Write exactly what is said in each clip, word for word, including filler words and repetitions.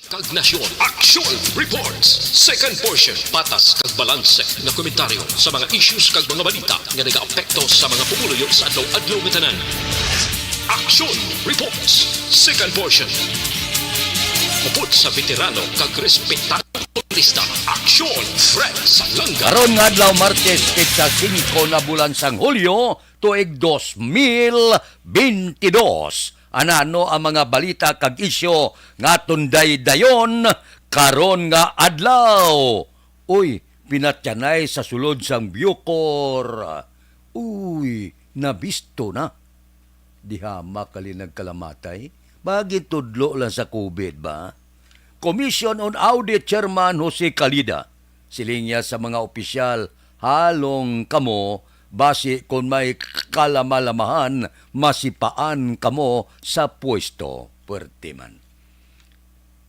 Kag nasyon, Action Reports, second portion, patas kag balanse nga komentaryo sa mga issues kag mga balita nga nagaapekto sa mga pumuluyo sa adlaw-adlaw nga tanan. Action Reports, second portion. Upod sa veterano kag respetado nga kolumnista, Action Fred Salanga. Karon nga adlaw, Martes, petsa singko na bulan sang Hulyo, tuig dos mil bentidós. Anano ang mga balita kag isyu nga aton daydayon karon nga adlaw? Uy, pinatyanay sa sulod sang Bucor. Uy, nabisto na. Diha makali nagkalamatay. Bagay tudlo lang sa covid ba? Commission on Audit Chairman Jose Calida, siling niya sa mga opisyal, "Halong kamo, basi kon may kalamalamahan, masipaan kamo sa pwesto." Puwerte man.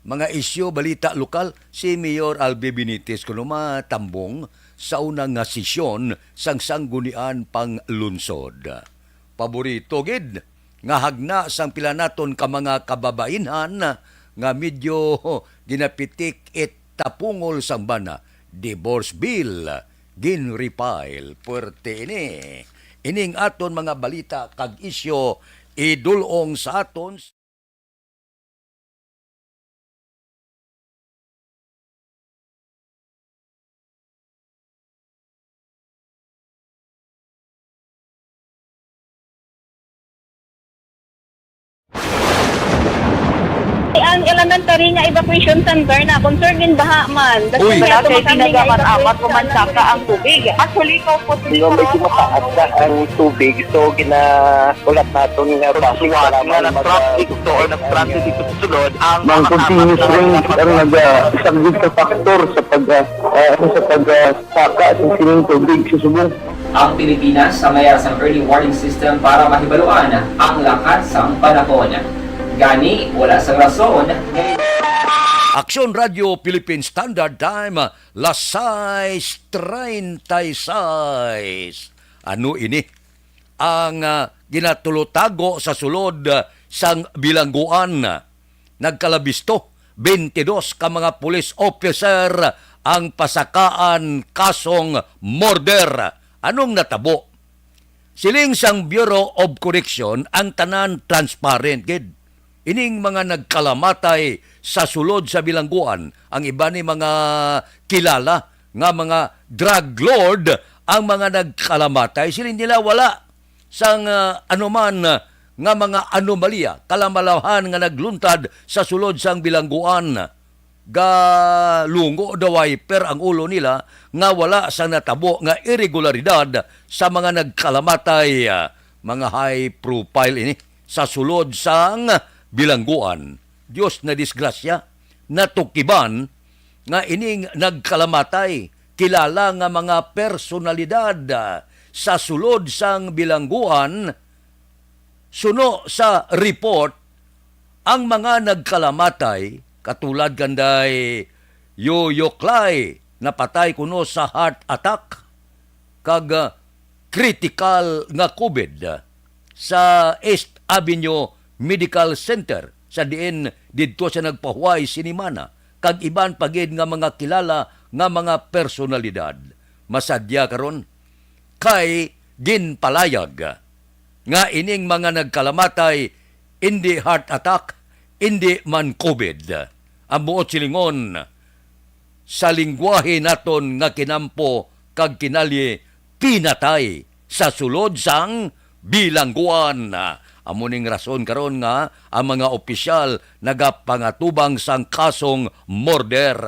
Mga isyu, balita lokal, si Mayor Albi Benitez kuno matambong sa una nga sesyon sang Sanggunian Panglungsod. Paborito gid nga hagna sang pila naton ka mga kababainhan nga medyo ginapitik it tapungol sang bana, divorce bill, ginrefile. Puwerte ini. Ining aton mga balita kag isyu idul-ong sa aton. Ang elementary nga evacuation center na concern in baha man. Uy. Wala kay tinaga man amat human saka ang tubig. Actually, ikaw po, di ba, medyo mataas na ang tubig. So, ginahulat naton nga basi nga nag-traffic to or nag-transit dito sa sulod ang mga continuous rain ang naga-, isa gid ka factor sa pag, ah, ah, ano, sa pag, ah, saka sa sining tubig sa subong. Ang Pilipinas sa mayar sang early warning system para mahibaluan ang lakat sang panahon. Gani, wala sang rason nga Aksyon Radyo Philippine Standard Time, las sais treinta y seis. Ano ini? Ang, ah, ginatulutago sa sulod, ah, sang bilangguan. Nagkalabisto, bentidós ka mga police officer ang pasakaan kasong murder. Anong natabo? Siling sang Bureau of Correction, ang tanan transparent gid. Ining mga nagkalamatay sa sulod sa bilangguan, ang iban ni mga kilala nga mga drug lord ang mga nagkalamatay. Siling nila wala sang, ah, anuman, ah, nga mga anomalya, kalamalahan nga nagluntad sa sulod sang bilangguan. Galungo daw wiper ang ulo nila nga wala sang natabo nga iregularidad sa mga nagkalamatay, ah, mga high profile ini sa sulod sang bilangguan. Dios, na disgrasya, natukiban nga ining nagkalamatay, kilala nga mga personalidad, ah, sa sulod sang bilangguan. Suno sa report, ang mga nagkalamatay, katulad kanday Yoyo Clay, napatay kuno sa heart attack, kag, ah, critical nga covid sa East Avenue Medical Center, sa diin didto siya nagpahuway sinimana, kag iban pa gid nga mga kilala nga mga personalidad. Masadya karon kay ginpalayag nga ining mga nagkalamatay indi heart attack, indi man covid. Ang buot silingon, sa linggwahe naton nga kinampo kag kinalye, pinatay sa sulod sang bilangguan. Amo ning rason karon nga ang mga opisyal nagapangatubang sang kasong murder.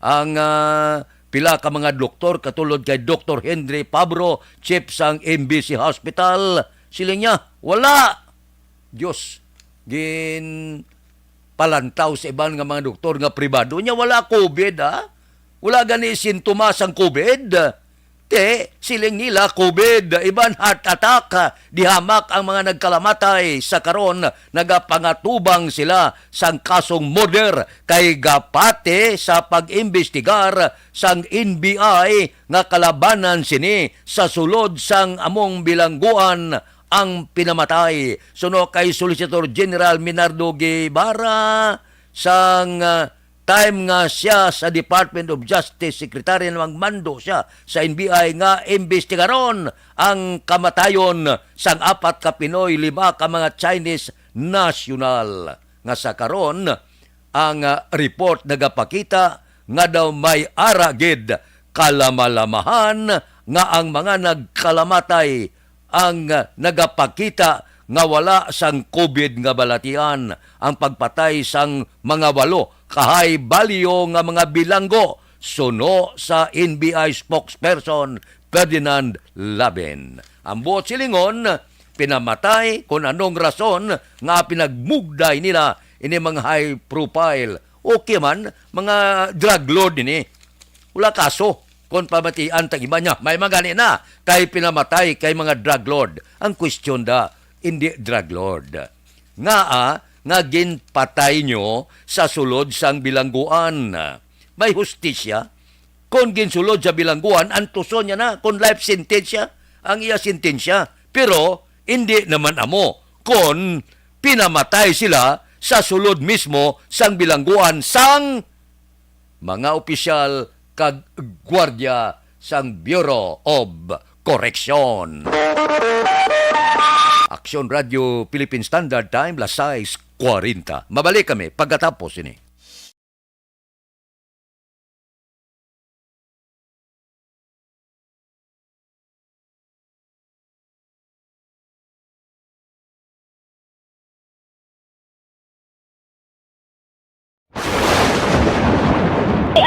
Ang, ah, pila ka mga doktor, katulod kay Doktor Henry Pabro, chief sang M B C Hospital, siling niya, wala. Dios, ginpalantaw sa iban nga mga doktor nga pribado niya, wala covid, ha? Wala gani sintomas ang covid. Te, siling nila, covid, iban heart attack, ha? Dihamak ang mga nagkalamatay. Sa karon, nagapangatubang sila sang kasong murder kay gapati sa pag-imbestigar sang N B I nga kalabanan sini sa sulod sang among bilangguan ang pinamatay. Suno kay Solicitor General Minardo Guevara, sang, ah, time nga siya sa Department of Justice Secretary, namang mando siya sa N B I nga imbestigaron ang kamatayon sang apat ka Pinoy, lima ka mga Chinese national, nga sa karon ang, ah, report nagapakita nga daw may ara gid kalamalamahan nga ang mga nagkalamatay ang, ah, nagapakita nga wala sang COVID nga balatian ang pagpatay sang mga walo ka high value nga mga bilanggo, suno sa N B I spokesperson Ferdinand Labin. Ang buot silingon, pinamatay kon anong rason nga pinagmugday nila ini mga high profile. Okay man, mga drug lord ini. Wala kaso kon pamatian tang iba niya. May mga gani na kay pinamatay kay mga drug lord. Ang question da, hindi drug lord. Ngaa nga ginpatay nyo sa sulod sang bilangguan? May hustisya? Kon ginsulod sa bilangguan, antuson niya na kon life sentence siya ang iya sentensya. Pero hindi naman amo kon pinamatay sila sa sulod mismo sang bilangguan sang mga opisyal kag gwardya sang Bureau of Correction. Aksyon Radio Philippine Standard Time, las sais kwarenta. Mabalik kami pagkatapos ini.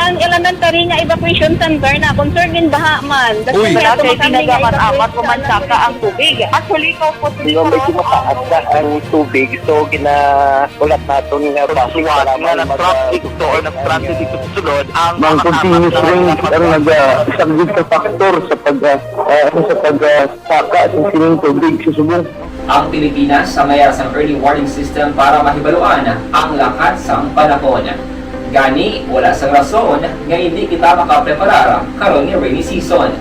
Ang elementary nga evacuation center na concern in baha man. Uy. Wala kay ginagaman amat, pumansaka ang tubig. Actually, ikaw po, Hindi, medyo mataas na ang tubig. So, gina-, ulat naton nga basic nga kailangan nag-, traffic to or nag-traffic ito sa sulod, ang mga continuous rain ang nag-, ah, isa gid sa factor sa pag, ah, ah, ano, sa pag, ah, saka sa sining tubig sa subong. Ang Pilipinas sa mayara sang early warning system para mahibaluan ang lakat sang panahon. Gani, wala sang rason nga hindi kita makapreparar karon nga rainy season.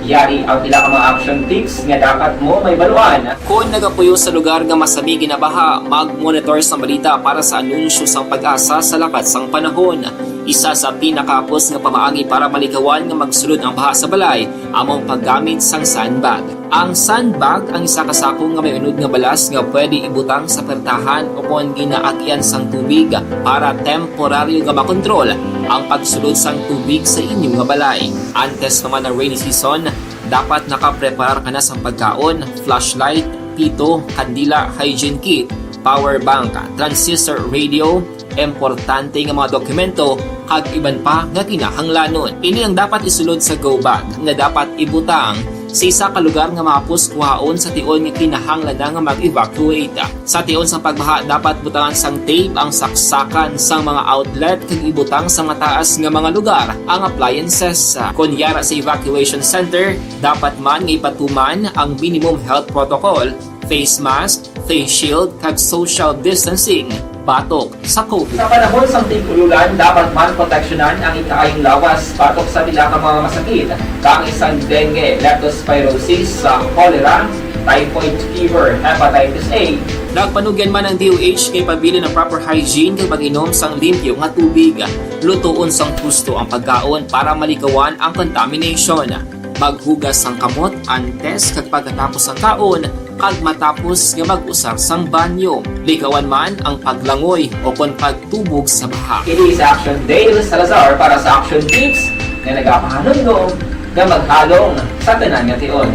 Yari ang pila ka mga action tips nga dapat mo mahibaluan. Kon nagapuyo sa lugar nga masami ginabaha, mag-monitor sang balita para sa anunsyo sang PAGASA sa lakat sang panahon. Isa sa pinakahapos nga pamaagi para malikawan nga magsulod ang baha sa balay amo ang paggamit sang sandbag. Ang sandbag ang isa ka sako nga may unod nga balas nga pwede ibutang sa pertahan o kon ginaagyan sang tubig para temporaryo nga makontrol ang pagsulod sang tubig sa inyo nga balay. Antes pa man ang rainy season, dapat nakapreparar ka na sang pagkaon, flashlight, pito, kandila, hygiene kit, power bank, transistor radio, importante nga mga dokumento, kag iban pa nga kinahanglanon. Ini ang dapat isulod sa go bag nga dapat ibutang sa isa ka lugar nga mahapos kuhaon sa tion nga kinahanglan na nga mag-evacuate. Sa tion sang pagbaha, dapat butangan sang tape ang saksakan sang mga outlet kag ibutang sa mataas nga mga lugar ang appliances. Kon yara sa evacuation center, dapat man nga ipatuman ang minimum health protocol, face mask, face shield, kag social distancing batok sa COVID. Sa panahon sang tig-ululan, dapat man proteksyonan ang ikaayong lawas batok sa pila ka mga masakit, kaangay sang dengue, leptospirosis, sa cholera, typhoid fever, hepatitis A. Nagpanugyan man ang D O H kay pabilin ang proper hygiene kag pag-inom sang limpyo nga tubig. Lutoon sang husto ang pagkaon para malikawan ang contamination. Maghugas sang kamot antes kag pagkatapos sang kaon, kag matapos nga mag-usar sang banyo. Likawan man ang paglangoy o kon pagtubog sa baha. Kini si Action Dale Salazar para sa Action Tips nga nagapahanumdom nga maghalong sa tanan nga tion.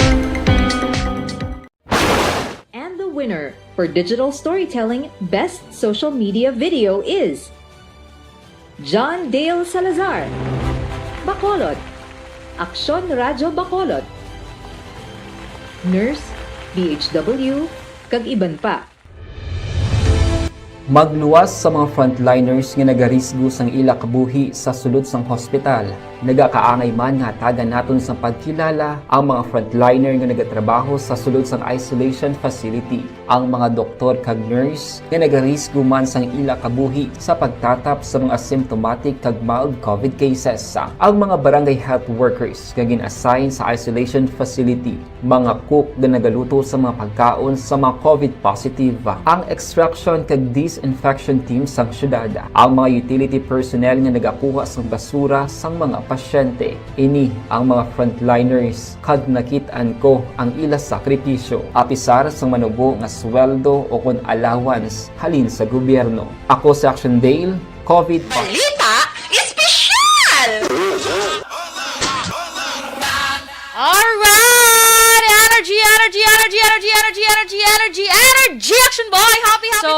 And the winner for digital storytelling best social media video is John Dale Salazar, Bacolod, Aksyon Radyo Bacolod, Nurse, D H W, kag iban pa. Magluwas sa mga frontliners nga nagarisgo sang ila kabuhi sa sulod sang hospital. Nagakaangay man nga hatagan naton sang pagkilala ang mga frontliner nga nagatrabaho sa sulod sang isolation facility, ang mga doktor kag nurse nga nagarisgo man sang ila kabuhi sa pagtatap sa mga symptomatic kag mild covid cases, ang mga barangay health workers nga gin-assign sa isolation facility, mga cook nga nagaluto sa mga pagkaon sa mga covid positive, ang extraction kag disinfection team sang syudad, ang mga utility personnel nga nagakuha sang basura sang mga pasyente. Ini ang mga frontliners, kag nakit-an ko ang ila sakripisyo, apisar sang manubo nga sweldo o kon allowance halin sa gobyerno. Ako si Action Dale, covid. Balita Espesyal! Alright! Energy, energy, energy, energy, energy, energy, energy, energy, energy, Action Boy! Happy, happy! So,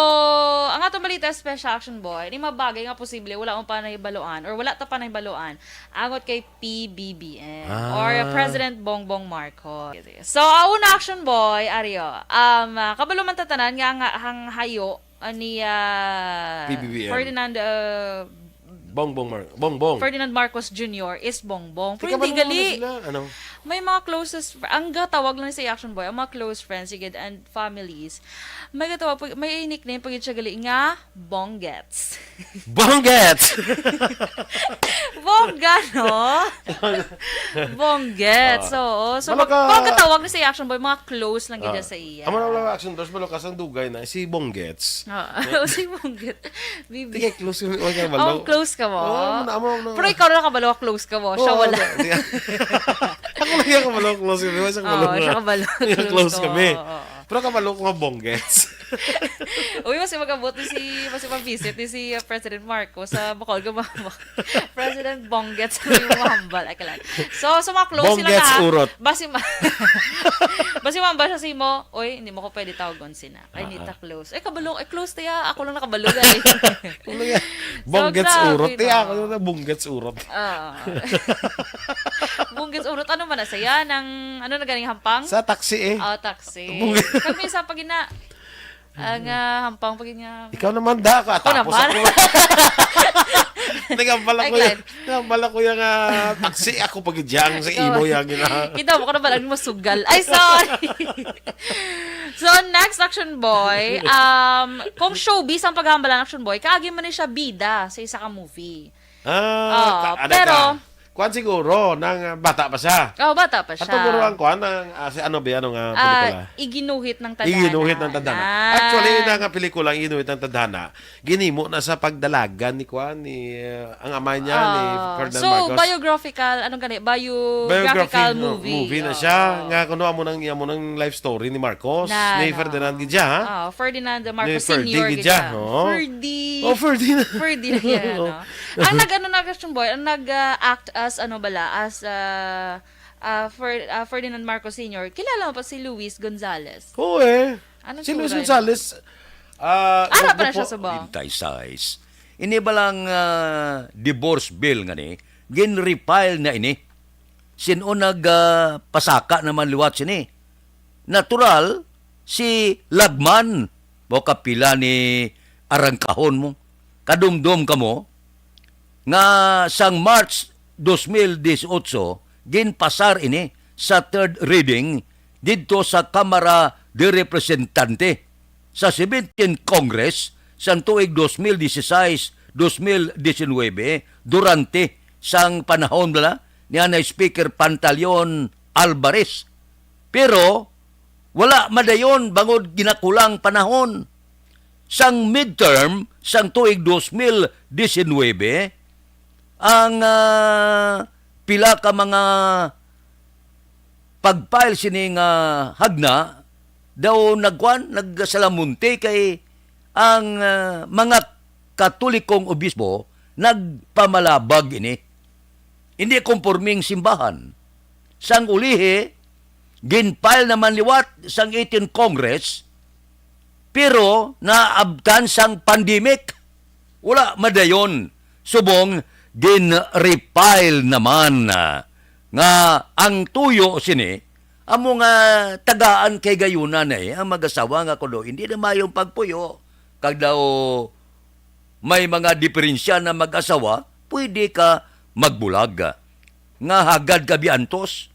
ang atong balita special, Action Boy, ni mabagay nga posible wala mo pa nahibaluan or wala ta pa nahibaluan angot kay P B B M or Ah. President Bongbong Marcos. So, ang una, Action Boy, Ario, um, ah, kabalo man ta tanan nga ang, ang hayo ah, ni ah, P B B M. Ferdinand ah, Bongbong Mar Bongbong. Ferdinand Marcos Junior is Bongbong. Pero Tika, hindi manuno gali. Sila, ano? May mga closest fr- ang gatawag lang sa Action Boy, ang mga close friends, sige, and families. May gatawag pag- may nickname pag siya gali nga Bonggets. Bonggets! Bongga, no? Bonggets, oo. So, Balo mag- ka- pag gatawag ni sa Action Boy, mga close lang gid sa iya. Amo na lang action dos, balo ka sang dugay na si Bonggets. Oo, si Bonggets. Bibi. Tika, close kami. Wala ka Oh, balo. Close ka mo? Oo, amo na, amo na. Pero ikaw na kabalo, close ka mo. Siya Oo, wala. Ako lang yung kabalo, close kami. Wala siyang kabalo. Oo, siya kabalo. Close kami. Oo, oo. Pero kabalo ko nga Bonggets. Uy, mas magabot ni si, mas mag-visit ni si uh, President Marcos sa Bacolod, Gumama. President Bonggets ang yung mahambal. Ay, kalan. So, sa mga close sila Bonggets na, urot. Basi ma- Basi mahambal siya sa imo, oy, hindi mo ko pwede tawagon sina. Ay, hindi ta close. Ay, kabalo, ay, close tayo. Ako lang nakabalo, guys. Bonggets grabe, urot. no? Tiya, ako na Bonggets urot. Oo. Bonggets urot. Ano man na saya? Nang, ano na ganing hampang? Sa taxi eh. Oh, taxi. Bonggets. Kag minsan pag ina, ang ah, hampang pag ina. Ikaw naman da ka. Ako Tapos naman. ako. Nagambala Ay, ko yung, Glenn. nagambala ko yung ah, taxi. Ako pag-idyang sa Ikaw. Imo yung gina. Kita mo ko na ba lang masugal? Ay, sorry. So, next, Action Boy, um, kung showbiz ang paghambalan, Action Boy, kaagi man ni siya bida sa isa ka movie. Ah, Oo, ka- ano pero- ka? Kuan siguro, nang ah, bata pa siya. Oh, bata pa siya. Ato guro ang kuan, ang, ah, si ano ba, ano nga Ah, pelikula? Iginuhit ng Tadhana. Iginuhit ng Tadhana. Ah. Actually, ina nga pelikula, Iginuhit ng Tadhana, ginimo na sa pagdalagan ni kuan, ni ah, ang amay niya, ni Ah, Ferdinand so, Marcos. Biographical, anong gani? Biographical Biography, no, movie. movie na Oo. siya. Nga kuno amo nang amo nang life story ni Marcos, Na, ni no. Ferdinand gid siya, ha? Ah, Ferdinand Marcos Ni Ferdy Senior gid gid siya, siya. oo. Ferdy. Oh, Ferdy na. Ferdy na yan, no? Ang nag-ano na, Action Boy, ang nag-act as, ano bala, as uh, uh, Fer- uh, Ferdinand Marcos Senior, kilala mo pa si Luis Gonzalez. Oo eh. Anong Si Luis sura? Gonzalez, ah, Ara pa na nagpo- siya sa ba? Twenty-six. Ini ba lang ah, divorce bill nga ni, gin-refile na ini. Sin-o nag ah, pasaka naman liwat sini? Natural, si Lagman, mo kapila ni arangkahon mo. Kadumdom ka mo, nga sang March dos mil dieciocho, ginpasar ini sa third reading didto sa Kamara de Representante sa seventeenth Congress sang tuig dos mil dieciséis, dos mil diecinuebe, durante sang panahon bala ni anay Speaker Pantaleon Alvarez. Pero wala madayon bangod ginakulang panahon. Sang midterm sang tuig dos mil diecinuebe, ang ah, pila ka mga pag-file sini nga hagna daw nagkuan, nagsalamunti kay ang ah, mga Katolikong obispo nagpamalabag ini. Hindi komporming simbahan. Sang ulihi, gin-file naman liwat sang eighteen Congress, pero naabtan sang pandemic. Wala madayon, subong gin-refile naman, ah, nga ang tuyo sini amo nga tagaan kay gayuna na eh, ang mag-asawa nga kuno hindi na mayong pagpuyo, kag daw may mga diferensya na mag-asawa, pwede ka magbulag. nga hagad ka biantos.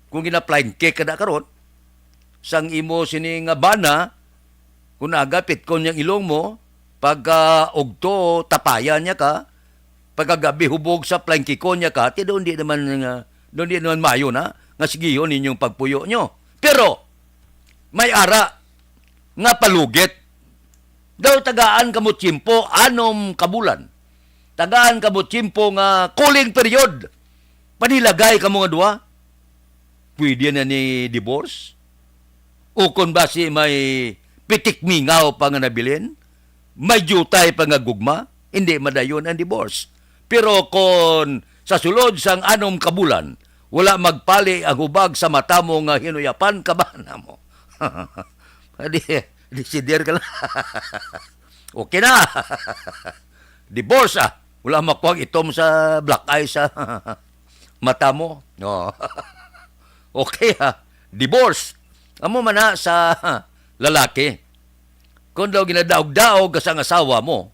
Kung gina-flying kick ka na karon, sang imo sini nga bana, kung aga pitkon yang ilong mo, pagka ugto, tapayan niya ka, pagkagabi hubog sa flying kick niya ka, ti doon di naman nga, doon di naman mayo na, nga sigihon ninyong pagpuyo nyo. Pero, may ara nga palugit. Daw tagaan kamo tiyempo, anom ka bulan. Tagaan kamo tiyempo nga cooling period. Panilagay kamo nga duha. Pwede na ni divorce? O kon basi may pitik mingaw pa nga nabilin, may diutay pa nga gugma, hindi madayon ang divorce. Pero kon sa sulod sang anom ka bulan, wala magpali ang hubag sa mata mo nga hinuyapan ka ba namo? Di, desider ka lang. Okay na. Divorce, ah. Wala makuha ang itom sa black eye sa mata mo. No. Okay, ha. Divorce. Amo man na sa lalaki. Kung daw ginadaog-daog ka sa ang asawa mo,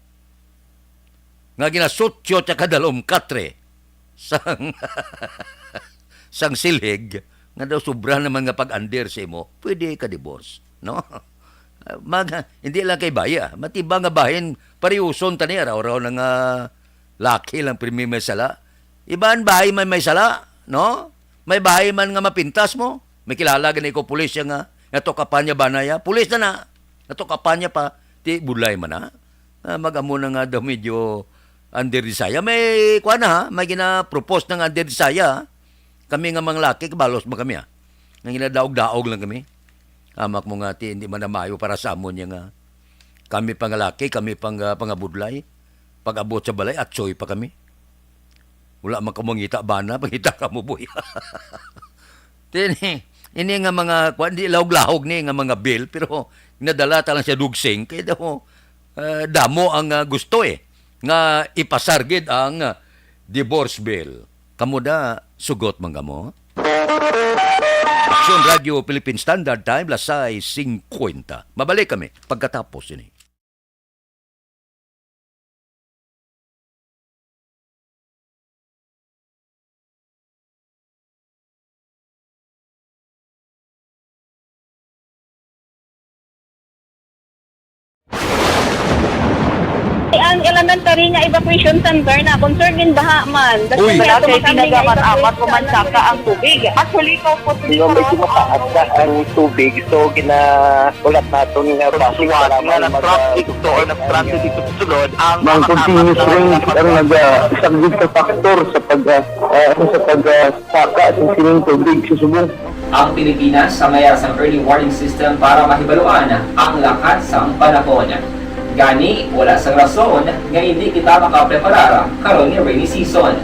nga ginasutyo siya kadalom katre sang, sang silhig, nga daw sobra naman nga pag-under sa imo, pwede ka divorce, no? Mag, hindi lang kay baya, matibang nga bahin, pariuson tani, raw-raw na nga laki lang pirmi may sala. Iban bahay man may sala, no? May bahay man nga mapintas mo. May kilala gani ko pulis siya nga, natukapan niya ba na ya? Pulis na na. Natukapan niya pa, ti bulay man na. Ah, mag-amo na nga daw medyo under desire. May, kuha na ha, may gina-propose na nga under desire, ha? Kami nga mga laki, kabalos man kami, ha? Nga ginadaog-daog lang kami. Amak mo nga, ti, hindi man na maayo para sa amon niya nga. Kami pangalaki, kami pang, ah, pangabudlay. Pag-abot sa balay, atsoy pa kami. Wala man ka mangita bana, pangita ka mo, boy. Tini, ini nga mga, kuwan, di lahog-lahog ni nga mga bill, pero nadala ta lang sa dugsing, kay daw, ah, damo ang, ah, gusto, eh, nga ipasar gid ang, ah, divorce bill. Kamo da, sugot man kamo? Aksyon Radio Philippine Standard Time, las sais singkwenta. Mabalik kami pagkatapos ini. Ang elementary nga evacuation center na concern in baha man. Uy. Wala kay ginagaman-amat, pumansaka ang tubig. Actually, ikaw po, medyo mataas na ang tubig. So, gina-, ulat naton nga base nga lamang nag-transit ito or nag-transit ito sa sulod, ang mga continuous rain ang nag-, ah, isang big factor sa pag, ah, ah, sa pag, ah, saka sa sining tubig sa subong. Ang Pilipinas sa mayara sang early warning system para mahibaluan ang lakat sang panahon. Gani, wala sang rason nga hindi kita makapreparar karon nga rainy season.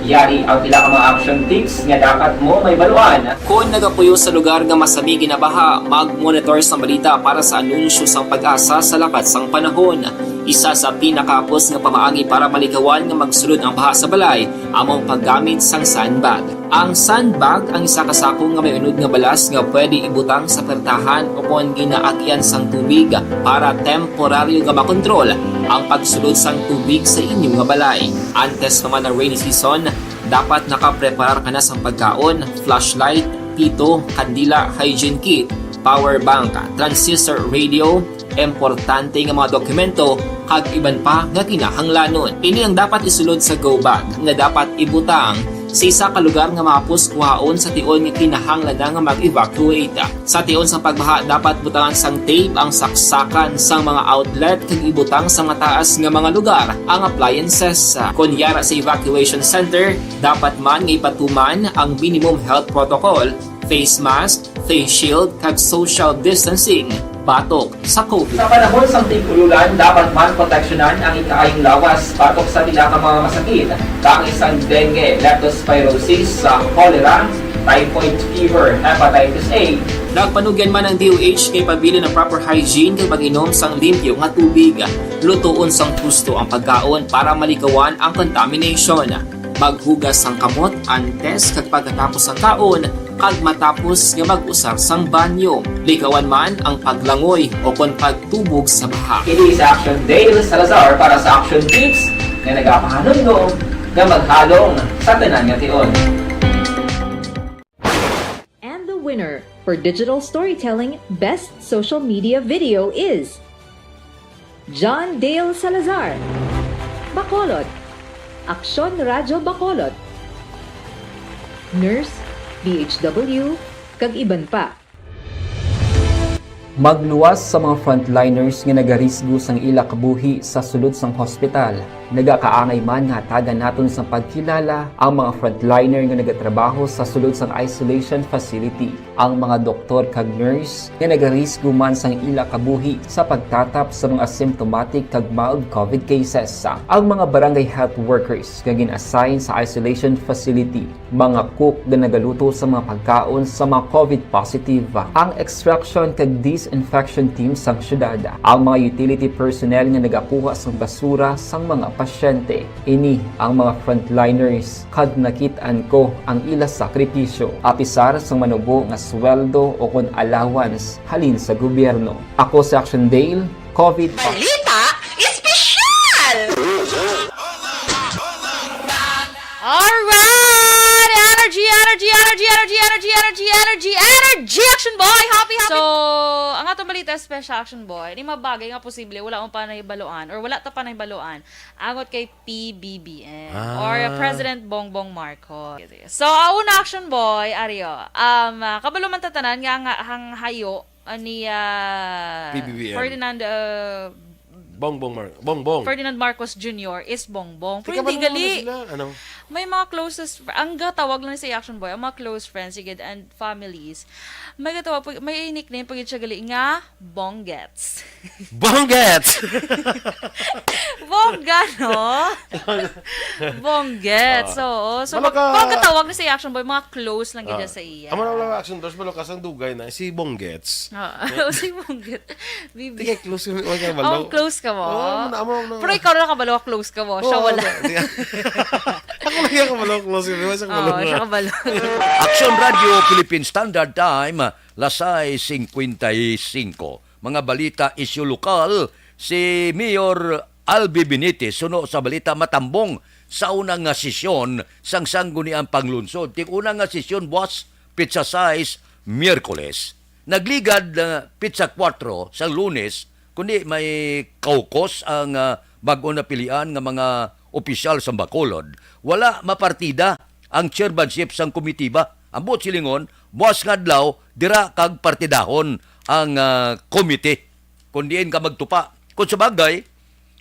Yari ang pila ka mga action tips nga dapat mo mahibaluan. Kon nagapuyo sa lugar nga masami ginabaha, mag-monitor sang balita para sa anunsyo sang PAGASA sa lakat sang panahon. Isa sa pinakahapos nga pamaagi para malikawan nga magsulod ang baha sa balay amo ang paggamit sang sandbag. Ang sandbag ang isa ka sako nga may unod nga balas nga pwede ibutang sa pertahan o kon ginaagyan sang tubig para temporaryo nga makontrol ang pagsulod sang tubig sa inyo nga balay. Antes pa man ang rainy season, dapat nakapreparar ka na sang pagkaon, flashlight, pito, kandila, hygiene kit, power bank, transistor radio, importante nga mga dokumento, kag iban pa nga kinahanglanon. Ini ang dapat isulod sa go bag nga dapat ibutang sa isa ka lugar nga mahapos kuhaon sa tion nga kinahanglan na nga mag-evacuate. Sa tion sang pagbaha, dapat butangan sang tape ang saksakan sang mga outlet kag ibutang sa mataas nga mga lugar ang appliances. Kon yara sa evacuation center, dapat man nga ipatuman ang minimum health protocol, face mask, face shield, kag social distancing batok sa COVID. Sa panahon sang tig-ulolan, dapat man proteksyonan ang ikaayong lawas batok sa pila ka mga masakit, kaangay sang dengue, leptospirosis, sa cholera, typhoid fever, hepatitis A. Nagpanugyan man ang D O H nga ipabilin ang proper hygiene kag pag-inom sang limpyo nga tubig. Lutoon sang husto ang pagkaon para malikawan ang contamination. Maghugas sang kamot antes kag pagkatapos sang kaon, kag matapos nga mag-usar sang banyo. Likawan man ang paglangoy o kon pagtubog sa baha. Kini si Action Dale Salazar para sa Action Tips nga nagapahanumdom Nga maghalong sa tanan nga tion. And the winner for Digital Storytelling Best Social Media Video is John Dale Salazar, Bacolod, Aksyon Radyo Bacolod, Nurse, D H W, kag iban pa. Magluwas sa mga frontliners nga nagarisgo sang ila kabuhi sa sulod sang hospital. Nagakaangay man nga hatagan naton sang pagkilala ang mga frontliner nga nagatrabaho sa sulod sang isolation facility, ang mga doktor kag nurse nga nagarisgo man sang ila kabuhi sa pagtatap sa mga asymptomatic kag mild covid cases, ang mga barangay health workers nga gin-assign sa isolation facility, mga cook nga nagaluto sa mga pagkaon sa mga covid positive, ang extraction kag disinfection team sang syudad, ang mga utility personnel nga nagakuha sang basura sang mga pasyente. Ini ang mga frontliners kag nakit-an ko ang ila sakripisyo, apisar sang manubo nga sweldo o kon allowance halin sa gobyerno. Ako si Action Dale, covid pa. Balita Espesyal! Alright! Energy, energy, energy, energy, energy, energy, energy, energy, Action Boy! Happy, happy! So, ang atong balita special, Action Boy, ni mga bagay nga posible wala mo pa nahibaluan or wala ta pa nahibaluan angot kay P B B M Ah. or President Bongbong Marcos. So, ang una, Action Boy, Ario, um, ah, kabalo man ta tanan nga ang, ang hayo, ah, ni, ah, P B B M. Ferdinand, ah, Bongbong Mar-, Bongbong. Ferdinand Marcos Junior is Bongbong. Pero Di ka hindi ba gali. Sila? Ano? May mga closest fr-, ang gatawag lang sa Action Boy, ang mga close friends, sigid, and families. May gatawag, may nickname pa gid siya gali nga Bonggets. Bonggets! Bongga, no? Bonggets, Ah. oo. So, Balo mag-, ka- pagkatawag ni sa Action Boy, mga close lang gid Ah. sa iya. Amo na lang Action Boy, balo ka sang dugay na, si Bonggets. Ah, si Bonggets. Bibi. Tingay close kami, wala ka balo. Oh, close ka mo? Oo, amo na, amo na. Pero ikaw na nakabalo, close ka mo. Siya Oo, wala. Di-, ako lang yung kabalo, close kami, wala siyang Oo, balo. siya kabalo. Action Radio Philippine Standard Time, las sais cincuenta y cinco. Mga balita, isyu lokal, si Mayor Albi Benitez, suno sa balita, matambong sa una nga sesyon sang Sangguniang Panglungsod. Ting-una nga sesyon, buwas, petsa sais, Miyerkules. Nagligad na petsa kuwatro sang Lunes, kundi may kaukos ang, ah, bag-o napilian nga mga opisyal sa Bacolod. Wala mapartida ang chairmanship sang komitiba. Ang buot silingon, buwas nga adlaw, dira kag partidahon ang, ah, komite. Kung diin ka magtupa. Kung sa bagay,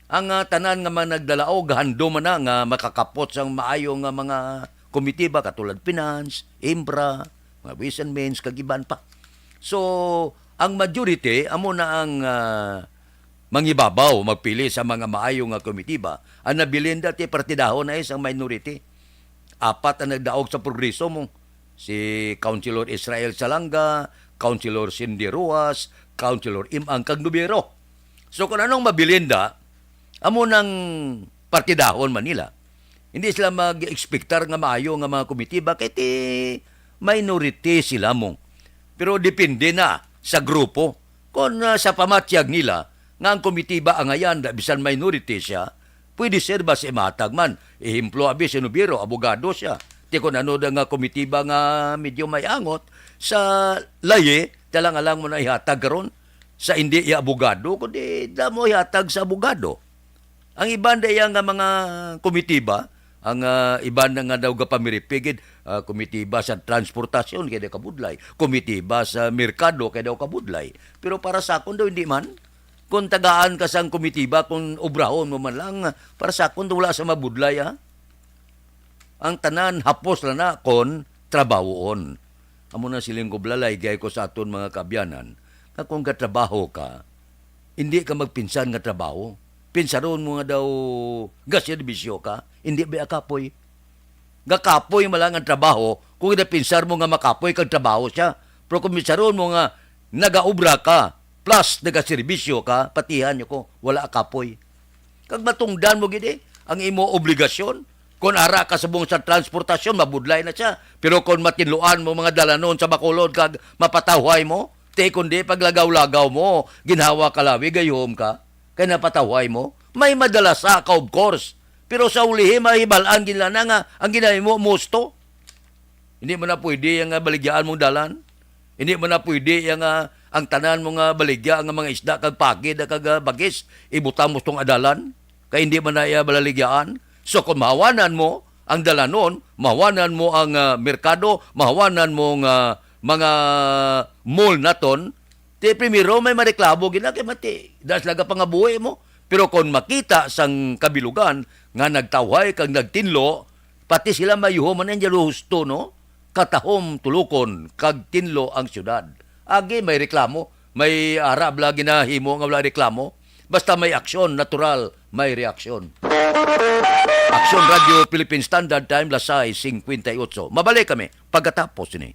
ang, ah, tanan nga mga nagdalaog, handom man na nga makakapot sang maayo nga mga komitiba, katulad finance, infra, mga ways and means, kag iban pa. So, ang majority, amo na ang, ah, mangibabaw, magpili sa mga maayo nga komitiba. Ang nabilin dati, partidahon na is ang minority. Apat ang nagdaog sa progreso mo. Si Councilor Israel Salanga, Councilor Cindy Ruas, Councilor Imang kag Nubero. So, kung anong mabilin da, amo nang partidahon man nila. Hindi sila mag-expectar nga maayo nga mga komitiba, kay ti minority sila mo. Pero depende na sa grupo. Kung, ah, sa pamatyag nila nga ang komitiba angayan, da bisan minority siya, pwede sir ba siya mahatag man? Ehemplo, abi si Nubero, abogado siya. Ti kun ano da nga komitiba nga medyo may angot sa layi, talang-alang mo na ihatag karon sa hindi iya abogado, kundi da mo ihatag sa abogado. Ang iban da iya nga mga komitiba, ang, ah, iban na nga daw gapamiripigid, ah, komitiba sa transportasyon, kay daw kabudlay. Komitiba sa merkado, kay daw kabudlay. Pero para sa akon daw, hindi man. Kung tagaan ka sang komitiba, kung obrahon mo man lang, para sa akon daw, wala sa mabudlay, ah. Ang tanan, hapos lang na kon trabahoon. Amo na siling ko, balaligay ko sa aton mga kaabyanan, nga kung gatrabaho ka, hindi ka magpinsan nga trabaho. Pinsaron mo nga daw gaserbisyo ka, hindi ba kapoy? Gakapoy man lang ang trabaho kung ginapinsar mo nga makapoy kag trabaho siya. Pero kung pinsaron mo nga nagaobra ka, plus nagaserbisyo ka, patihan niyo ko, wala kapoy. Kag matungdan mo gid, eh, ang imo obligasyon. Kon ara ka subong sa transportasyon, mabudlay na siya. Pero kon matinluan mo mga dalanon sa Bacolod kag mapatawhay mo, ti kon di paglagaw-lagaw mo, ginhawa ka lawi, gayuhom ka, kay napatawhay mo, may madala sa ka, of course. Pero sa ulihi, mahibal-an gid nila na nga ang ginahimo, musto. Hindi man na pwede ang, ah, baligyaan mong dalan. Hindi man na pwede ang, ah, ang tanan mo nga baligya nga mga isda kag pagid kag, ah, bagis, ibutang mo tong adalan. Kay hindi man na iya balaligyaan. So, kung mahawanan mo ang dalanon, mahawanan mo ang, ah, merkado, mahawanan mo nga mga mall naton, ti primero may mareklamo gina kay mati, das laga pangabuhi mo. Pero kung makita sang kabilugan nga nagtawhay kag nagtinlo, pati sila mayuho man ang husto, no? Katahom tulukon kag tinlo ang syudad. Agi may reklamo, may ara bala ginahimo nga wala reklamo. Basta may aksyon, natural, may reaksyon. Aksyon Radio Philippine Standard Time, las sais cincuenta y ocho. Mabalik kami pagkatapos ini.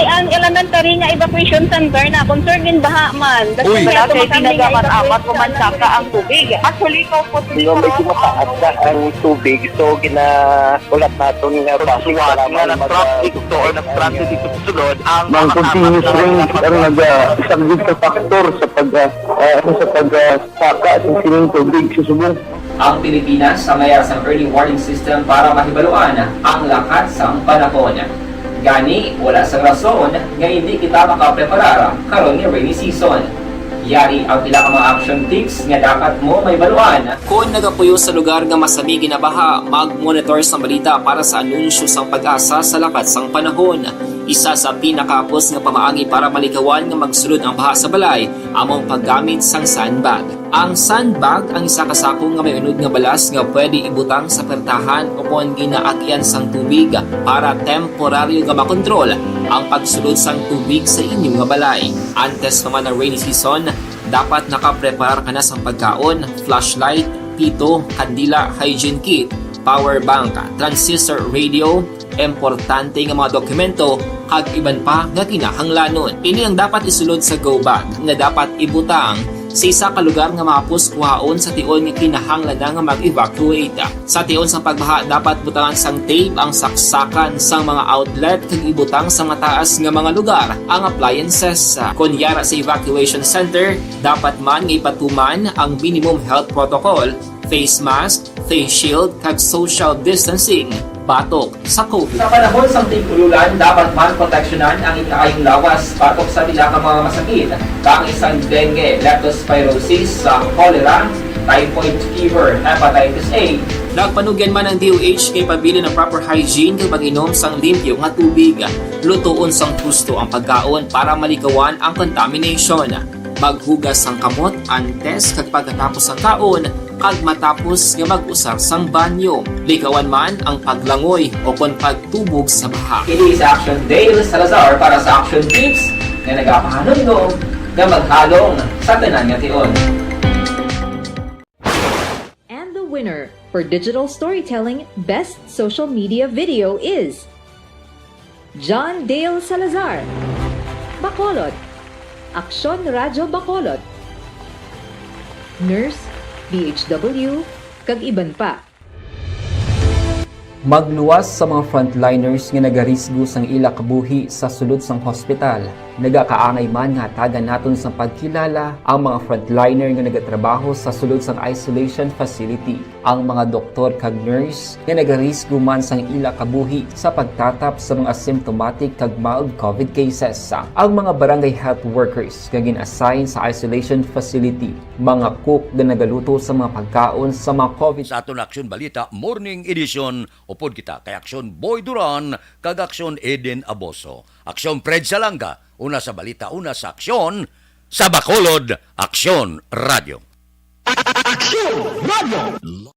Ang elementary nga evacuation center na concern in baha man. Uy. Wala kay pinagamat-amat, pumansaka ang tubig. Actually, ikaw po, Hindi, medyo mataas na ang tubig. So, gina-, ulat naton nga base Pagsuwat nga nag-traffic to or nag-transit dito sa sulod, ang Ang mga continuous kasama rain na ang nag-, ah, isa gid sa factor sa pag, ah, ah, ano, sa pag, ah, saka sa sining tubig sa subong. Ang Pilipinas sa mayar sang early warning system para mahibaluan ang lakat sang panahon. Gani, wala sang rason nga hindi kita makapreparar karon nga rainy season. Yari ang pila ka mga action tips nga dapat mo mahibaluan. Kon nagapuyo sa lugar nga masami ginabaha, mag-monitor sang balita para sa anunsyo sang PAGASA sa lakat sang panahon. Isa sa pinakahapos nga pamaagi para malikawan nga magsulod ang baha sa balay amo ang paggamit sang sandbag. Ang sandbag ang isa ka sako nga may unod nga balas nga pwede ibutang sa pertahan o kon ginaagyan sang tubig para temporaryo nga makontrol ang pagsulod sang tubig sa inyo nga balay. Antes pa man ang rainy season, dapat nakapreparar ka na sang pagkaon, flashlight, pito, kandila, hygiene kit, power bank, transistor radio, importante nga mga dokumento, kag iban pa nga kinahanglanon. Ini ang dapat isulod sa go bag nga dapat ibutang sa isa ka lugar nga mahapos kuhaon sa tion nga kinahanglan na nga mag-evacuate. Sa tion sang pagbaha, dapat butangan sang tape ang saksakan sang mga outlet kag ibutang sa mataas nga mga lugar ang appliances. Kon yara sa evacuation center, dapat man nga ipatuman ang minimum health protocol, face mask, face shield, kag social distancing batok sa COVID. Sa panahon sang tig-ululan, dapat man proteksyonan ang ikaayong lawas batok sa pila ka mga masakit, kaangay sang dengue, leptospirosis, sa cholera, typhoid fever, hepatitis A. Nagpanugyan man ang D O H kay pabilin ang proper hygiene kag pag-inom sang limpyo nga tubig. Lutoon sang husto ang pagkaon para malikawan ang contamination. Maghugas sang kamot antes kag pagkatapos sang kaon, kag matapos nga mag-usar sang banyo. Likawan man ang paglangoy o kon pagtubog sa baha. Ini si Action Dale Salazar para sa Action Tips nga nagapahanumdom nga maghalong sa tanan nga tion. And the winner for digital storytelling best social media video is John Dale Salazar, Bacolod, Aksyon Radyo Bacolod, Nurse, D H W, kag iban pa. Magluwas sa mga frontliners nga nagarisgo sang ila kabuhi sa sulod sang hospital. Nagakaangay man nga hatagan naton sang pagkilala ang mga frontliner nga nagatrabaho sa sulod sang isolation facility, ang mga doktor kag nurse nga nagarisgo man sang ila kabuhi sa pagtatap sa mga symptomatic kag mild COVID cases, ang mga barangay health workers nga gin-assign sa isolation facility, mga cook nga nagaluto sa mga pagkaon sa mga COVID. Sa aton Aksyon Balita Morning Edition, upod kita kay Aksyon Boy Duran kag Aksyon Eden Aboso. Aksyon Fred Salanga, una sa balita, una sa aksyon, sa Bacolod, Aksyon Radyo. Aksyon Radyo.